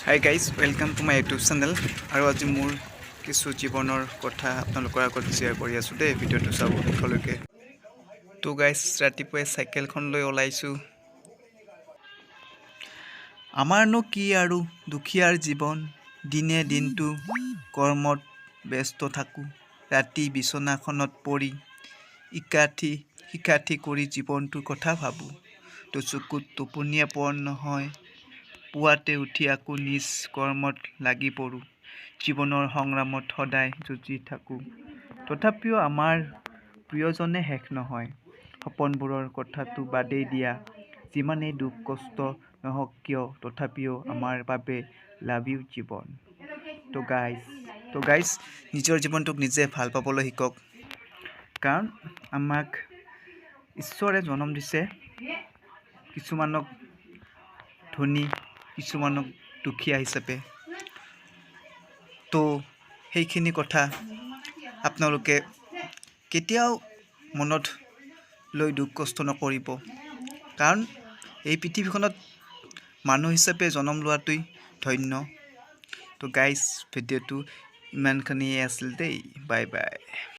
Hi guys, welcome to my YouTube channel. আৰু আজি মোৰ কিছু জীৱনৰ কথা আপোনালোকৰ আগত শ্বেয়াৰ কৰি আছোঁ দেই। ভিডিঅ'টো চাব শেষলৈকে। তো গাইজ, ৰাতিপুৱাই চাইকেলখন লৈ ওলাইছোঁ। আমাৰনো কি আৰু দুখীয়াৰ জীৱন! দিনে দিনটো কৰ্মত ব্যস্ত থাকোঁ। ৰাতি বিচনাখনত পৰি ইকাঠি সিকাঠি কৰি জীৱনটোৰ কথা ভাবোঁ। দুচকুত টোপনিয়ে পূৰণ নহয়। পুৱাতে উঠি আকৌ নিজ কৰ্মত লাগি পৰোঁ। জীৱনৰ সংগ্ৰামত সদায় যুঁজি থাকোঁ। তথাপিও আমাৰ প্ৰিয়জনে শেষ নহয়। সপোনবোৰৰ কথাটো বাদেই দিয়া। যিমানেই দুখ কষ্ট নহওক কিয়, তথাপিও আমাৰ বাবে লাভ you জীৱন। তো গাইজ, নিজৰ জীৱনটোক নিজে ভাল পাবলৈ শিকক। কাৰণ আমাক ঈশ্বৰে জন্ম দিছে, কিছুমানক ধনী, কিছুমানক দুখীয়া হিচাপে। তো সেইখিনি কথা আপোনালোকে কেতিয়াও মনত লৈ দুখ কষ্ট নকৰিব। কাৰণ এই পৃথিৱীখনত মানুহ হিচাপে জন্ম লোৱাটোৱেই ধন্য। তো গাইজ, ভিডিঅ'টো ইমানখিনিয়ে আছিল দেই। Bye bye.